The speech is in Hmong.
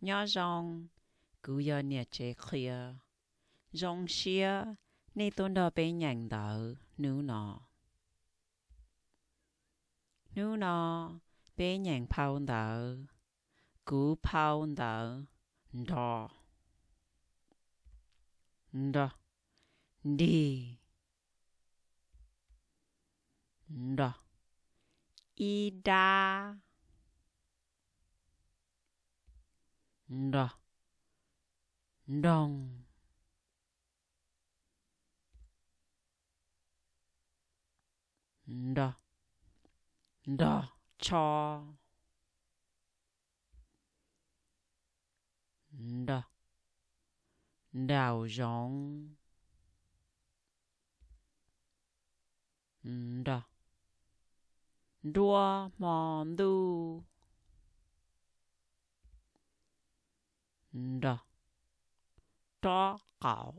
Nyob zoo, kuv yog niam tsev qhia. Zoo siab nej tuaj nrog peb nyeem ntawv hnub no. Hnub no peb nyeem phau ntawv. Kuv phau ntawv nro, nro, nrig, nro, ib dab, nro, nroog, nro, nrog, tsho, nro, nraum zoov, nro, nruab hmo ntuj, nro, rob qaum,